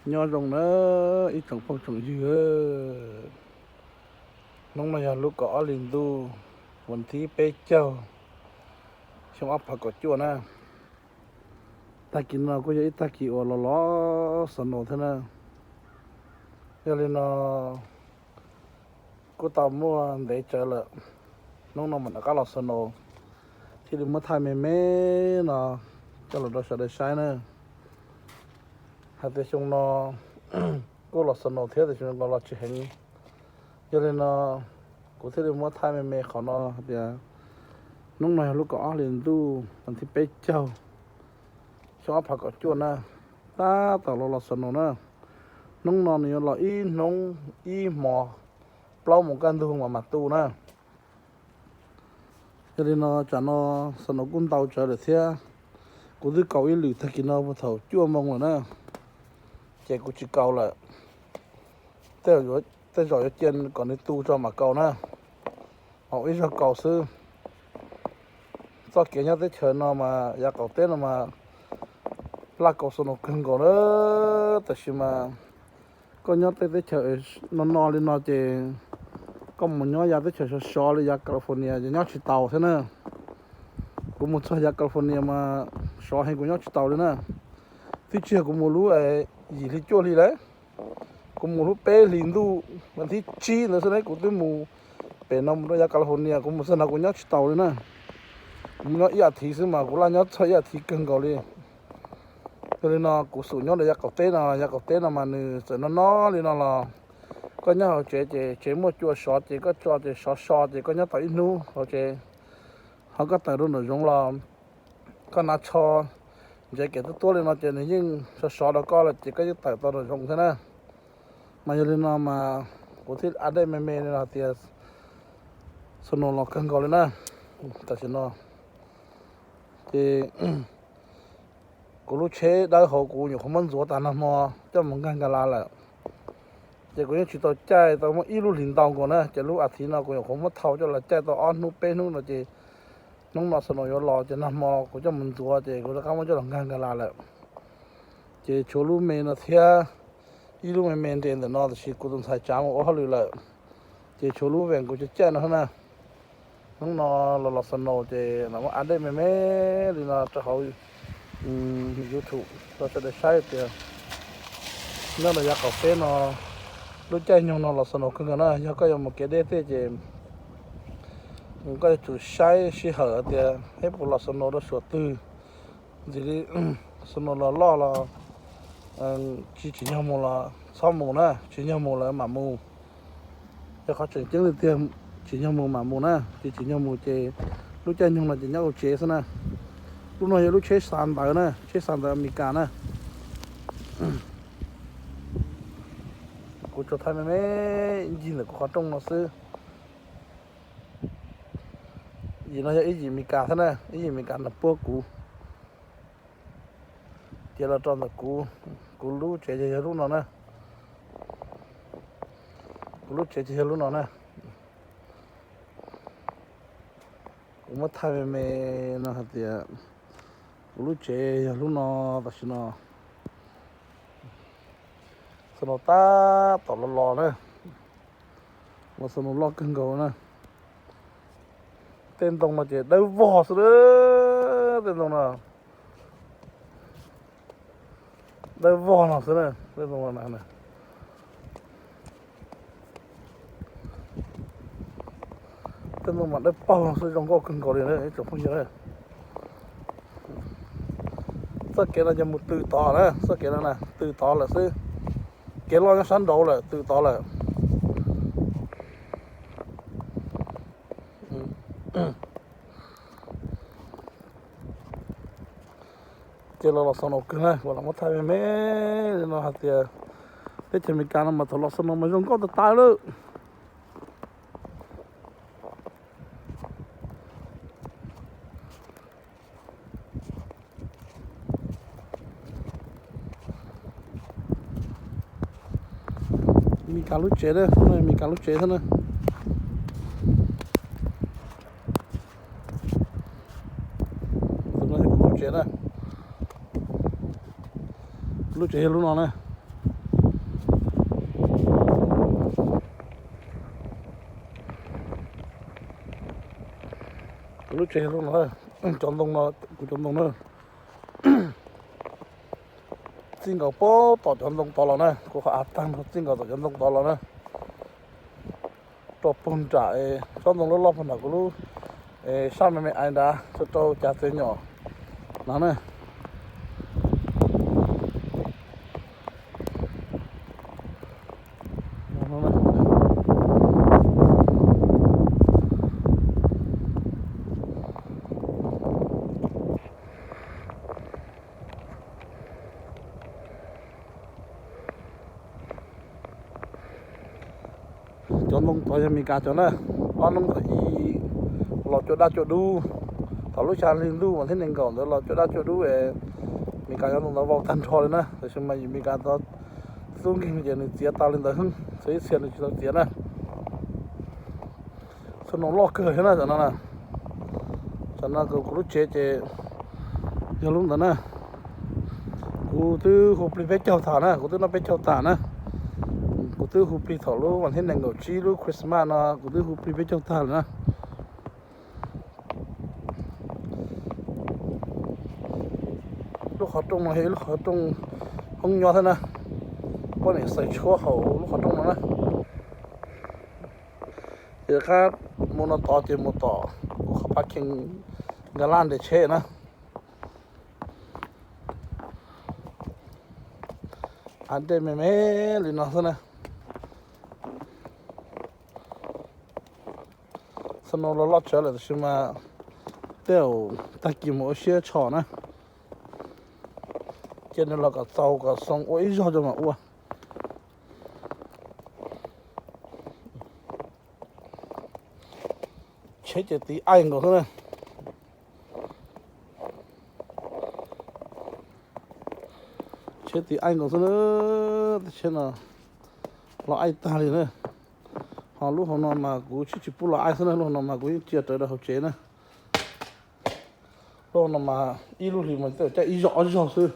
Nyob zoo na ib tsoom phooj tsoom ywg, hnub no yog lub kaum ob hlis ntuj, vas thib peb caug, xyoo ob phav kaum cuaj na. Tag kis no kuj yog ib tag kis uas los los snow thiab na. Yog li no kuj tau muaj ntev tsawv lawm, hnub no mam rov qab los snow, thiaj li muab thaij me me no coj los rau sawv daws saib na. Hais tias xyoo no kuj los snow thiab tiam sis los tsis heev. Yog li no kuv thiaj li muab thaij me me qhov no hais tias hnub no yog lub kaum ob hlis ntuj, vas thib peb caug, xyoo ob phav kaum cuaj na. Tab tom los los snow na. Hnub no nws yuav los ib hnub ib hmos, plaub moos kaj ntug mas mam tu na. Yog li no tsam no snow kuj ntau tsawv lawm thiab. Kuv twb kaus ib lwm tag kis no thaum cuaj moos lawm na, ces kuv tsis kaus lawm. Tej zaum yuav cia kom nws tu tso mam kaus na, ho ib zaug kaus xwb. Txoj kev nyob teb chaws no mas yav qaum teb no mas laj kaus snow kawg nkaus na. Tab sis mas koj nyob tej teb chaws no no li no ces koj mus nyob yav teb chaws sov sov li yav California ces nyob tsis taus thiab na. Kuv mus txog yav California mas sov heev, kuv nyob tsis taus li na. Twb tsis yog kuv mus lub yim hli cuaj hli lawm, kuv mus lub peb hlis ntuj vas thib tsib ntawd xwb ne, kuv twb mus pem no mus rau yav California, kuv mus txog no kuv nyob tsis taus li na. Kuv mus nyob ib as thiv xwb mas kuv laj nyob txog ib as thiv kawg nkaus li. Yog li no kuv xum nyob rau yav qaum teb no, yav qaum teb no mas nws txawm no no li no los koj nyob hauv tsev ces tsev muaj cua sov ces koj tso ces sov so ces koj nyob tau ib hnub hauv tsev. Ho koj tawm rau nraum zoov los koj hnav tsho ntsev kev tuab tuab li no ces nws yeej sov sov rau koj lawm ces koj yeej tawm tau nraum zoov thiab na. Mas yog li no mas kuv thiaj update me me li no hais tias snow los kawg nkaus li na. Tam sim no ces kuv lub tsheb dawb hauv kuv nyuam qhuav muab ntxuav tas nag hmo coj mus nkag Nkas Las lawm. Ces kuv yeej tsis tau caij tau muaj ib lub hlis ntau nkaus na, ces lub as thiv no kuv nyuam qhuav muab thau coj los caij tau ob hnub peb hnub no ces hnub no snow yuav los ces nag hmo kuv coj mus ntxuav ces kuv rov qab muab coj los nkag Nkas Las lawm. Ces tshuav lub me no thiab, ib lub me me nres ntawm no tiam sis kuv tus ntxhais tsav mus ua hauj lwm lawm. Ces tshuav lub vees kuv caij caij no na. Hnub no los los snow ces los muab update me me li no rau hauv YouTube rau sawv daws saib tias nyob rau yav qaum teb no lub caij nyoog no los snow kawg nkaus na. Yog koj yuav mus kev deb tej ces koj yuav tsum saib sij hawm tias peb puas los snow rau suam twg. Ntxim li snow los loj los tsis tsim nyog mus los txhob mus na, tsim nyog mus lawm mam mus. Yog qhov tseem ceeb li tiag, tsim nyog mus mam mus na, ces tsis tsim nyog mus ces lub caij nyoog no ces nyob hauv tsev xwb na. Lub no yog lub tsheb xa ntawv na, tsheb xa ntawv Amelikas na. Kuv tsuas thaij me me ncig ntawm kuv qhov rooj no xwb. Yim no yog ib yim Amelikas thiab na, ib yim Amelikas nws puab kuv. Ces los rau ntawm kuv, kuv lub tsev ces yog lub no na. Kuv lub tsev ces yog lub no na. Kuv muab thaij me me no hais tias kuv lub tsev yog lub no tam sim no. Snow tab tom los los na, los snow loj kawg nkaus na. Tej ntoo no ces dawb vog xwb, tej ntoo no dawb vog no xwb na, tej ntoo no na. Tej ntoo mas dawb paug xwb, zoo nkauj kawg nkaus li na ib tsoom phooj ywg. Txoj kev no ces mus tw tod na, txoj kev no na tw tod lawm xwb. Kev loj nyob sab nraud lawm, tw tod lawm. Ces los los snow kawg na, kuv los muab thaij me me li no hais tias teb chaws Amelikas no mas thaum los snow mas zoo nkauj tas tas lawm. Amelikas lub tsev, Amelikas lub tsev xwb na. Kuv lub tsev na, kuv lub tsev yog lub no na. Lub tsev yog lub no, cov ntoo no, kuv cov ntoo na. Txij nkaus puag tom cov ntoo tod los na, kuv qhov av tag nrho txij nkaus tom cov ntoo tod los na. Rau puag nram tsob ntoo loj loj puag nram kuv lub sab me me ais nrad, rau rau cas txiav nyom no na. Cov ntoo tod yog Mes Kas cov na, ob hnub thaum ub los cuaj dab cuaj dub, thaum lub xya hli ntuj vas thib nees nkaum ntawd los cuaj dab cuaj dub, Mes Kas cov ntoo ntawd vau tag nrho li na, tiam sis mas yim Mes Kas tod xub nkeeg ces nws txiav tau li ntawd xwb, txhua ib txhia nws tsis tau txiav na. Txhua no loj kawg thiab na, tam no na. Tam no kuv lub tsev ces yog lub ntawd na. Kuv twb hu plig peb caug tag na, kuv twb noj peb caug tag na. Kuv twb hu plig thaum lub vas thib nees nkaum tsib lub Christmas no kuv twb hu plig peb caug tag lawm na. Lub qhov rooj no yog ib lub qhov rooj hoob nyob thiab na. Poj niam xaws tshuab hauv lub qhov rooj no na. Ces qab mus no tod ces mus tom kuv qhov parking, garage nres tsheb na. Av dej me me li no xwb na. Txhua no los loj tsawv lawm tiam sis mas tej zaum tag kis mus ua siab tsho na, cia nws los kom txaus kom xoo ua ib zaug rau mam ua. Tsheb ces tiv aij nkaus xwb na. Tsheb tiv aij nkaus xwb na. Tsheb no los aij tag li na. Ho lub hauv no mas kuv tsis tsis pub los aij xwb na, lub hauv no mas kuv yeej cia rawv rau hauv tsev na. Lub hauv no mas ib lub hlis mas tej zaum caij ib zaug ob zaug xwb.